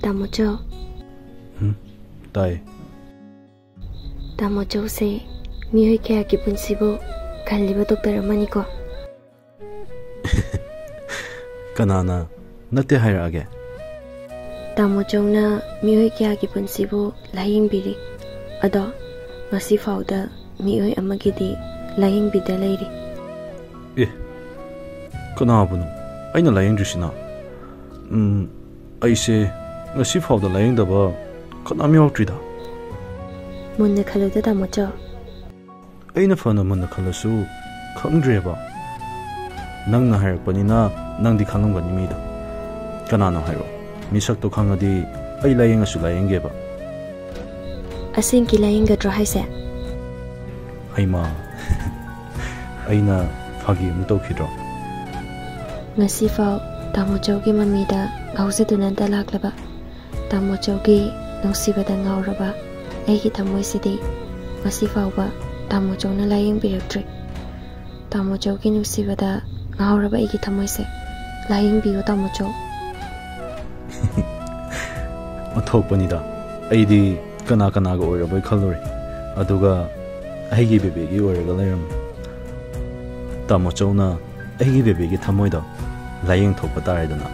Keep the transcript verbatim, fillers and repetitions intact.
ꯇꯥꯃꯣꯆꯧ꯫ ꯎꯝ, ꯇꯥꯏ꯫ ꯇꯥꯃꯣꯆꯧꯁꯦ ꯃꯤꯑꯣꯏ ꯀꯌꯥꯒꯤ ꯄꯨꯟꯁꯤꯕꯨ ꯈꯜꯂꯤꯕ ꯗꯣꯛꯇꯔ ꯑꯃꯅꯤꯀꯣ꯫ ꯀꯅꯥꯅ ꯅꯠꯇꯦ ꯍꯥꯏꯔꯛꯑꯒꯦ? ꯇꯥꯃꯣꯆꯧꯅ ꯃꯤꯑꯣꯏ ꯀꯌꯥꯒꯤ ꯄꯨꯟꯁꯤꯕꯨ ꯂꯥꯌꯦꯡꯕꯤꯔꯤ꯫ ꯑꯗꯣ ꯉꯁꯤ ꯐꯥꯎꯗ ꯃꯤꯑꯣꯏ ꯑꯃꯒꯤꯗꯤ ꯂꯥꯌꯦꯡꯕꯤꯗ ꯂꯩꯔꯤ꯫ ꯑꯦ, ꯀꯅꯥꯕꯨꯅꯣ ꯑꯩꯅ ꯂꯥꯌꯦꯡꯗ꯭ꯔꯤꯁꯤꯅ? ꯎꯝ, ꯑꯩꯁꯦ ꯉꯁꯤ ꯐꯥꯎꯗ ꯂꯥꯌꯦꯡꯗꯕ ꯀꯅꯥꯝ ꯌꯥꯎꯔꯛꯇ꯭ꯔꯤꯗ꯫ ꯃꯨꯟꯅ ꯈꯜꯂꯨꯗ, ꯇꯥꯃꯣꯆꯧ꯫ ꯑꯩꯅ ꯐꯅ ꯃꯨꯟꯅ ꯈꯜꯂꯁꯨ ꯈꯪꯗ꯭ꯔꯦꯕ꯫ ꯅꯪꯅ ꯍꯥꯏꯔꯛꯄꯅꯤꯅ ꯅꯪꯗꯤ ꯈꯪꯉꯝꯒꯅꯤ ꯃꯤꯗꯣ꯫ ꯀꯅꯥꯅꯣ ꯍꯥꯏꯔꯣ? ꯃꯤꯁꯛꯇꯣ ꯈꯪꯉꯗꯤ ꯑꯩ ꯂꯥꯌꯦꯡꯉꯁꯨ ꯂꯥꯌꯦꯡꯒꯦꯕ꯫ ꯑꯁꯦꯡꯀꯤ ꯂꯥꯌꯦꯡꯒꯗ꯭ꯔꯣ ꯍꯥꯏꯁꯦ? ꯍꯩꯃꯥ, ꯑꯩꯅ ꯐꯥꯒꯤ ꯑꯃꯨꯛ ꯇꯧꯈꯤꯗ꯭ꯔꯣ? ꯉꯁꯤꯐꯥꯎ ꯇꯥꯃꯣꯆꯧꯒꯤ ꯃꯃꯤꯗ ꯉꯥꯎꯖꯗꯨꯅꯇ ꯂꯥꯛꯂꯕ, ꯇꯥꯃꯣꯆꯧꯒꯤ ꯅꯨꯡꯁꯤꯕꯗ ꯉꯥꯎꯔꯕ ꯑꯩꯒꯤ ꯊꯃꯣꯏꯁꯤꯗꯤ ꯉꯁꯤ ꯐꯥꯎꯕ ꯇꯥꯃꯣꯆꯧꯅ ꯂꯥꯌꯦꯡꯕꯤꯔꯛꯇ꯭ꯔꯤ꯫ ꯇꯥꯃꯣꯆꯧꯒꯤ ꯅꯨꯡꯁꯤꯕꯗ ꯉꯥꯎꯔꯕ ꯑꯩꯒꯤ ꯊꯃꯣꯏꯁꯦ ꯂꯥꯌꯦꯡꯕꯤꯌꯨ, ꯇꯥꯃꯣꯆꯧ꯫ ꯑꯣꯟꯊꯣꯛꯄꯅꯤꯗ, ꯑꯩꯗꯤ ꯀꯅꯥ ꯀꯅꯥꯒ ꯑꯣꯏꯔꯕꯣꯏ ꯈꯜꯂꯨꯔꯦ, ꯑꯗꯨꯒ ꯑꯩꯒꯤ ꯕꯦꯕꯤꯒꯤ ꯑꯣꯏꯔꯒ ꯂꯩꯔꯝꯃꯦ꯫ ꯇꯥꯃꯣꯆꯧꯅ ꯑꯩꯒꯤ ꯕꯦꯕꯤꯒꯤ ꯊꯃꯣꯏꯗꯣ ꯂꯥꯌꯦꯡ ꯊꯣꯛꯄ ꯇꯥꯔꯦꯗꯅ꯫